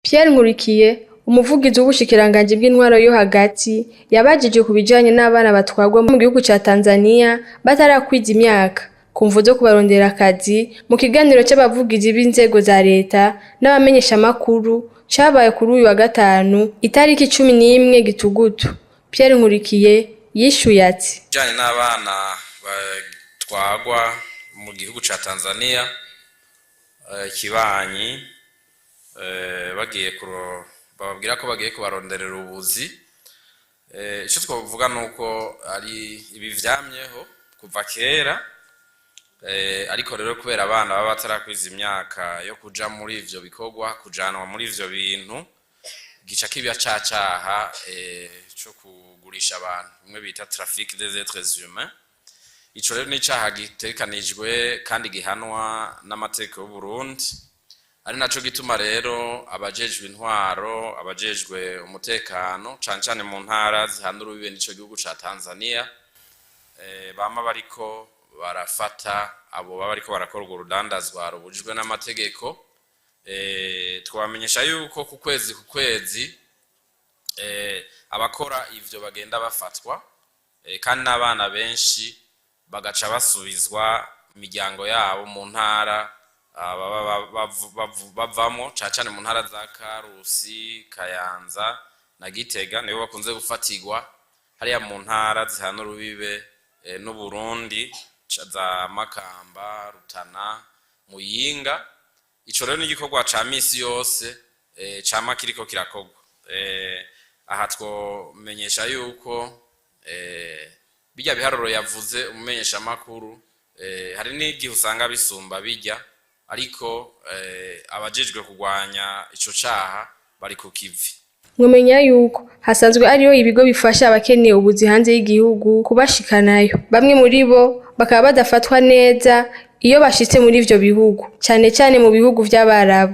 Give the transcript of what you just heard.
Pierre Nkurikiye, umuvugizi w'ubushikiranganji bw'intwaro yo hagati, yabajije ku bijanye n'abana batwarwa mu gihugu ca Tanzania batarakwiza imyaka ku mvo zo kubarondera akazi, mu kiganiro c'abavugizi b'inzego za leta n'abamenyeshamakuru cabaye kuri uyu wa gatanu itariki 11 Gitugutu. Pierre Nkurikiye yishuye ati: Bijanye n'abana batwagwa mu gihugu ca Tanzania kibanyi, bagiye kuro bababwira ko bagiye kubaronderera ubuzi, ico twovuga nuko ari ibi vyamyeho kuva kera, ariko rero kubera abana baba batarakwiza imyaka yo kuja muri ivyo bikorwa, kujanwa muri ivyo bintu, gica kiba ca caha co kugurisha abantu, bimwe bita trafic des êtres humains. Ico rero ni icaha gitegekanijwe kandi gihanwa n'amategeko y'u Burundi, ari naco gituma rero abajejwe intwaro, abajejwe umutekano, cane cane mu ntara zihana urubibe n'ico gihugu ca Tanzania, bama bariko barafata abo baba bariko barakora urwo rudandazwa rubujijwe n'amategeko. Twabamenyesha yuko ku kwezi ku kwezi abakora ivyo bagenda bafatwa, kandi n'abana benshi bagaca basubizwa imiryango yabo mu ntara baba bavamwo, cane cane mu ntara za Karusi, Kayanza na Gitega, nibo bakunze gufatirwa hariya mu ntara zihana urubibe n'Uburundi, za Makamba, Rutana, Muyinga. Ico rero ni igikorwa ca misi yose cama kiriko kirakorwa. Aha twomenyesha yuko birya biharuro yavuze umumenyeshamakuru, hari n'igihe usanga bisumba bijya, ariko abajejwe kurwanya ico caha bari ku kivi. Mwomenya yuko hasanzwe ariyo ibigo bifasha abakeneye ubuzi hanze y'igihugu kubashikanayo. Bamwe muri bo bakaba badafatwa neza iyo bashitse muri ivyo bihugu, cane cane mu bihugu vy'Abarabu.